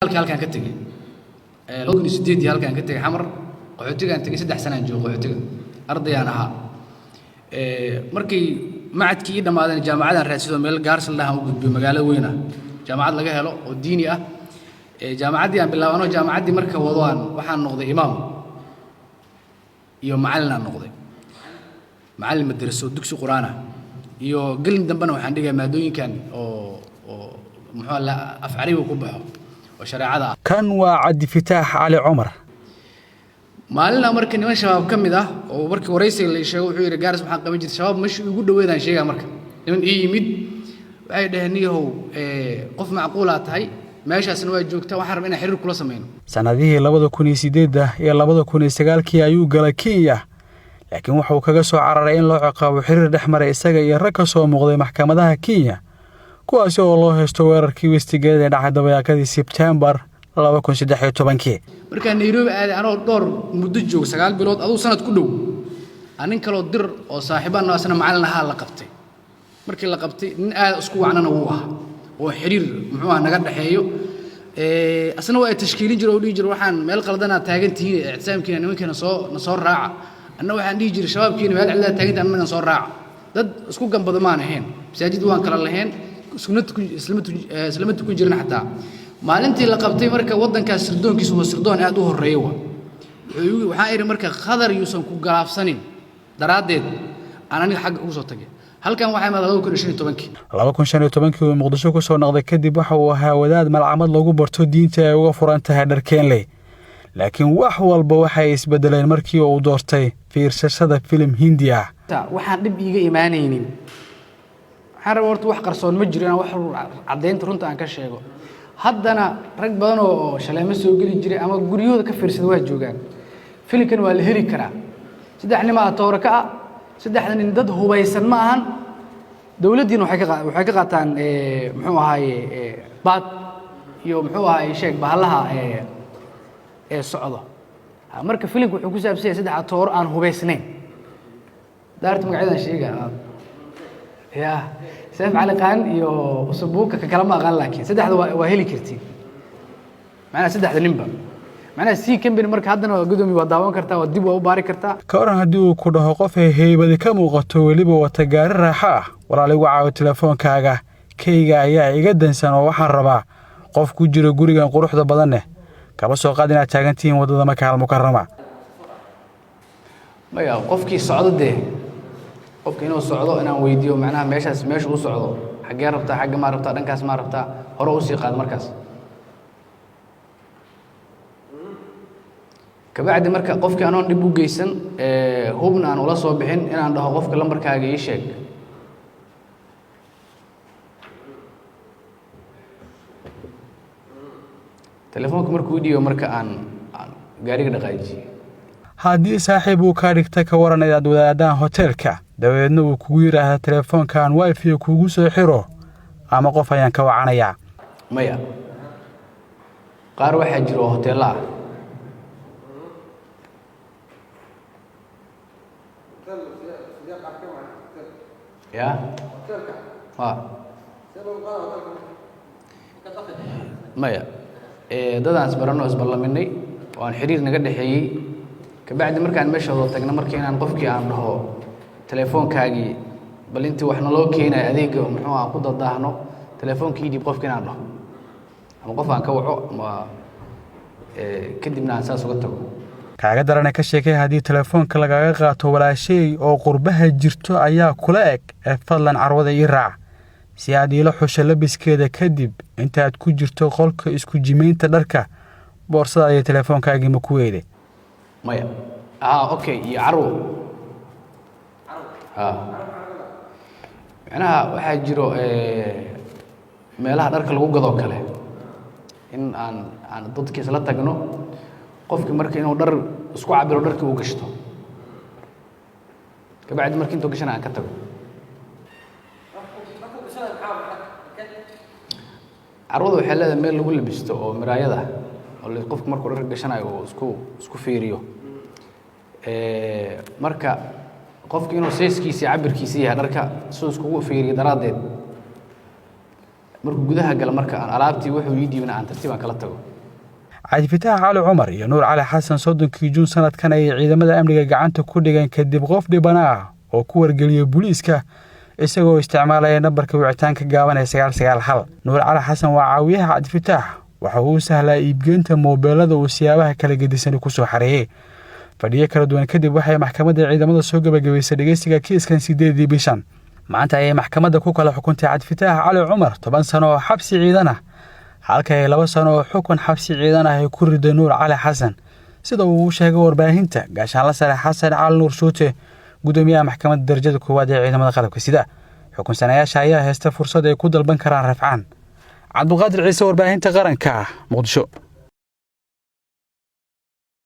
2009-kii halkaan ka tegey, 2008-dii halkaan ka tegey Xamar. Qaxootigaan tegey, 3 sanaan joogo qaxootiga, ardayaan ahaa. Markay macadkii ii dhammaadeen, jaamacadaan raadsadoo meel Gaarsa la dhahan u gudbiyo, magaalo weyn ah, jaamacad laga helo oo diini ah. Jaamacaddii aan bilaabano, jaamacaddii marka wado, aan waxaan noqday imaam iyo macallin. Aan noqday macallin madraso, dugsi Qur-aan ah, iyo gelin dambena waxaan dhigaa maadooyinkan oo muxuu la af Carabiga ku baxo oo shareecada ah. Kan waa Cabdifataax Cali Cumar. Maalina marka niman Shabaab ka mid ah oo markii waraysiga la sheego, wuxuu yidhi: "Gaaris waxaan qaban jirtay Shabaab." Meeshii ugu dhoweedaan sheegaa. Marka niman ii yimid waxay dhaheen: "Niyahow, qof macquulaa tahay, meeshaasna waa joogtaa, waxaan rabaa inaan xiriir kula sameyno." Sannadihii 2008-da iyo 2009-kii ayuu galay Kenya, laakiin wuxuu kaga soo cararay in loo ciqaabo xiriir dhex maray isaga iyo rag ka soo muuqday maxkamadaha Kenya, kuwaasi oo loo haysto weerarkii Westgate ee dhacay dabayaaqadii Sebtembar 2013-kii. Markaan Nairobi aaday, anoo dhowr muddo joog, 9 bilood, aduu sanad ku dhow, nin kaloo Dir oo saaxiibaan asna macallin ahaa la qabtay. Markii la qabtay, nin aad isku wacnana wuu ahaa oo xiriir muxuu ah naga dhexeeyo. Asna waa ay tashkiilin jira oo dhihi jira: "Waxaan meel qaldanaa taagan tihiin, ictisaamkiina nimankiina soo na soo raaca." Anna waxaan dhihi jiray: "Shabaabkiina meel cidlaa taagantihin, annana soo raaca." Dad isku gambado maan ahayn, masaajid waan kala lahayn, islama tukan jirin xataa. Maalintii la qabtay marka, waddankaas sirdoonkiisu waa sirdoon aad u horreeya. Wa waxaan idhi marka khadar yuusan ku galaafsanin daraaddeed aan aniga xagga ugu soo tagay. Halkan waxaa imaada 2015-kii. 2015-kii uu Muqdisho ku soo noqday kadib, waxa uu ahaa wadaad malcamad lagu barto diinta ay uga furan tahay Dharkeenley, laakiin wax walba waxay isbedeleen markii uu doortay fiirsashada filim Hindi ah. Waxaan dhib iiga imaanaynin, waxaan rabaa horta wax qarsoon ma jiro, inaan wax caddaynta runta aan ka sheego. Haddana rag badan oo shaleemo soo geli jiray ama guryahooda ka fiirsada waa joogaan. Filimkan waa la heli karaa. Saddex nin atoore ka ah, saddexda nin dad hubaysan ma ahan. Dowladdiina waxay ka qaataan, muxuu ahaaye, baad iyo muxuu ahaaye, sheeg bahallaha ee socdo. Marka filimka wuxuu ku saabsan yahay saddex atooro aan hubaysnayn. Daarta magacyadan sheega ya, Seef Cali Qaan iyo Usubuuka, ka kale ma aqaan, laakiin saddexda waa heli kartiin, macnaha saddexda ninba, macnaha C company. Marka haddana waa gudoomiye, waa daawan kartaa, waa dib waa u baari kartaa. Ka waran haddii uu ku dhaho qof ay heybadi ka muuqato, weliba wata gaari raaxo ah: "Walaal, igu caawi telefoonkaaga, kayga ayaa iga dansan oo waxaan rabaa qof ku jira gurigan quruxda badanneh"? Kaba soo qaad inaad taagantihiin waddada Maka Almukarama. Maya, qofkii socdo dee, qofka inuu socdo inaan weydiiyo, macnaha meeshaas meesha u socdo, xaggee rabtaa, xagga maa rabtaa, dhankaas maa rabtaa, hore usii qaad. Markaas kabacdi marka qofkii anoon dhib u geysan, hubna aan ula soo bixin, inaan dhaho qofka: "Lambarkaaga ii sheeg." Telefoonka markuu dhiibo, marka aan gaariga dhaqaajiyey. Haddii saaxiib uu kaa dhigta, ka waran inaad wadaadaan hoteelka, dabeedna uu kugu yidhaahda: "Telefoonkan wifi kuugu soo xiro ama qof ayaan ka wacanayaa"? Maya, qaar waxaa jira oo hoteello ah. Ya, wa maya, dadaan isbaranno, isballaminay oo aan xiriir naga dhexeeyey. Kabacdi markaan meesha wada tagna, marka inaan qofkii aan dhaho: "Telefoonkaagii bal intii wax naloo keenayo, adeega muxuu aan ku dadaahno, telefoonka ii dhiib," qofki inaan dhaho ama qof aan ka waco ama kadibna aan saas uga tago. Kaaga darana, ka sheekay haddii telefoonka lagaga qaato: "Walaashay oo qurbaha jirto ayaa kula eg ee fadlan carwada ii raac si aad iila xusho labiskeeda." Kadib intaad ku jirto qolka isku jimaynta dharka, boorsada iyo telefoonkaagii ma ku weyday? Maya. Okay, iyo carwo ha, macnaha waxaa jiro meelaha dharka lagu gadoo kale in aan dadka isla tagno, qofkii marka inuu dhar isku cabiro, dharkii uu gashto, kabacdi marki intuu gashana aan ka tago. Carwada waxay leedahay meel lagu labisto oo miraayada oo qofku markuu dharka gashanayo uu isku fiiriyo. Marka qofki inuu sayskiisa iyo cabirkiisa yahay dharka siduu iskugu fiiriyo daraaddeed, markuu gudaha gala, marka aan alaabtii wuxuu ii dhiibna aan tartiib aan kala tago. Cabdifitaax Cali Cumar iyo Nuur Cali Xasan 30kii Juun sanadkan ayay ciidamada amniga gacanta ku dhigeen kadib qof dhibana ah oo ku wargeliyey booliiska isagoo isticmaalaya nambarka wicitaanka gaaban ee 991. Nuur Cali Xasan waa caawiyaha Cabdifitaax, waxa uu u sahlaa iibgeynta moobeelada uu siyaabaha kala gedisani ku soo xareeyey. Fadhiyo kala duwan kadib waxay maxkamadda ciidamada soo gebagabaysay dhegeysiga kiiskan 8dii bishan. Maanta ayay maxkamadda ku kala xukuntay Cabdifitaax Cali Cumar 10 sano oo xabsi ciidan ah, halka ay 2 sano oo xukun xabsi ciidan ah ay ku riday Nuur Cali Xasan, sida uu u sheegay warbaahinta gaashaanla sare Xasan Cali Nuur Shuute, gudoomiyaha maxkamadda darajada koowaad ee ciidamada qalabka sida. Xukunsanayaasha ayaa haysta fursad ay ku dalban karaan rafcaan. Cabduqaadir Ciise, warbaahinta qaranka, Muqdisho.